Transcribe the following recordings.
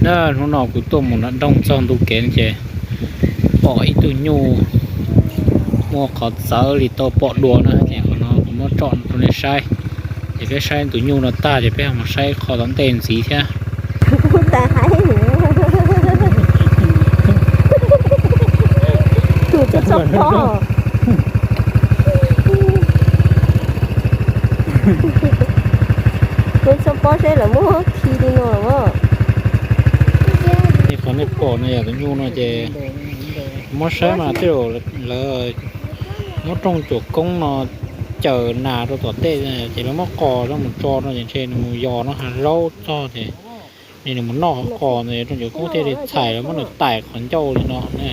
Na, hnub no kuv tuaj mus nram nroog txog ntu kev ces pom ib tug nyuj muaj qhov txawv li tau pom dua na, ces qhov no kuv muab tsom rau nej saib. Ces peb saib tus nyuj no tag ces peb ho mus saib qhov tom ntej ntxiv thiab. Kuv txhob pob, kuv txhob pob seb lawv muab khi li no los. Qhov nej pom no yog tus nyuj no ces muab saib mas tej zaum lawv muab rooj cuam koob no caws nas rau tom ntej ces lawv muab qos rau mus tso no ces ntshe nws mus yos no hav zaub txog ces nws mus noj qos ntawd rooj cuam koob thiaj li txhais los muab nws taim qhov ncauj li no na.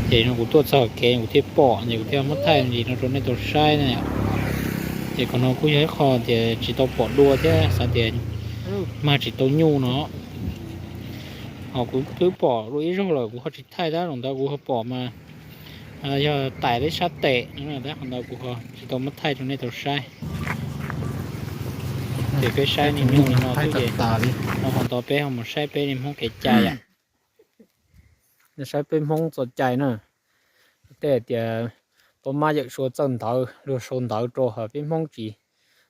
Ces no kuv tuaj txog kev kuv thiaj pom ces kuv thiaj muab thaij ntsis no rau nej tau saib na. Ces qhov no kuj yog ib qho tias tsis tau pom dua thiab xav tias mag tsis tau nyuj no. Ho kuv twb pom dua ib zaug lawm kuv ho tsis thaij tab, zaum ntawd kuv ho pom mas yog tais lub sab tes no tab, qhov ntawd kuv ho tsis tau muab thaij rau nej tau saib. Ces peb saib niaj hnub li no xwb ces qhov ntawd peb ho mus saib peb niaj Hmoob kev cai yom. Saib peb Hmoob txoj cai na, tej hais tias pab mab yawm suav txawj ntawv, luag sau ntawv rau ho peb Hmoob tsis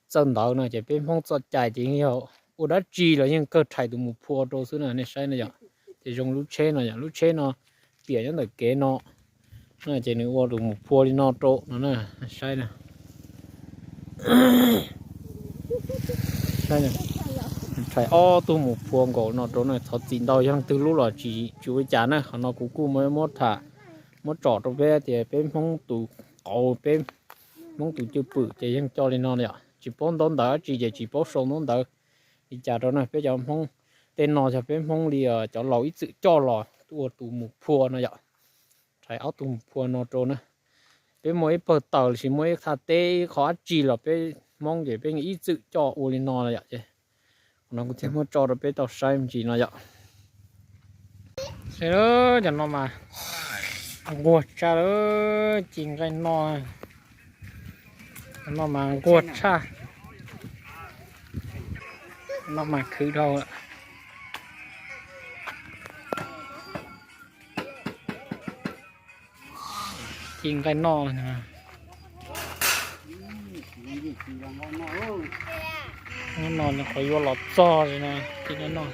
txawj ntawv no ces peb Hmoob txoj cai ces yeej yog ua dab tsi los yeej kawg rhais tus mus phua rau xwb na, nej saib no yom. Ces zoo lub tsheb no yom, lub tsheb no piam nyob ntawm kev no, ces nws ua tus mus phua li no rau no na, saib na. Rhais ob tug mus phua nkaus no rau na, thov txim ntau yog leej twg hlub los tsis ua cas na, qhov no kuv kuj muab tham, muab tsom rau peb tias peb Hmoob tus qauv, peb Hmoob tus cwj pwm ces yeej coj li no yom, tsis paub ntaub ntawv dab tsi ces tsis paub sau ntaub ntawv li cas rau na, peb cov Hmoob tej no yog peb Hmoob li cov laus ib txwm coj los ua tus mus phua no yom. Rhais ob tug mus phua no rau na. Peb muaj ib pawg taws los sis muaj ib thaj teb ib qho dab tsi los peb Hmoob ces peb ib txwm coj ua li no yom. Ces qhov no kuv thiaj muab tso rau peb tau saib me ntsis no yom. Saib lawm, cov no mas nquag tshaj lawm, ci nqaij noj. Cov no mas nquag tshaj, no mas khwv dhau lawm. Ci nqaij noj. Hnub no qhov yuav los txog li no, ci nqaij noj.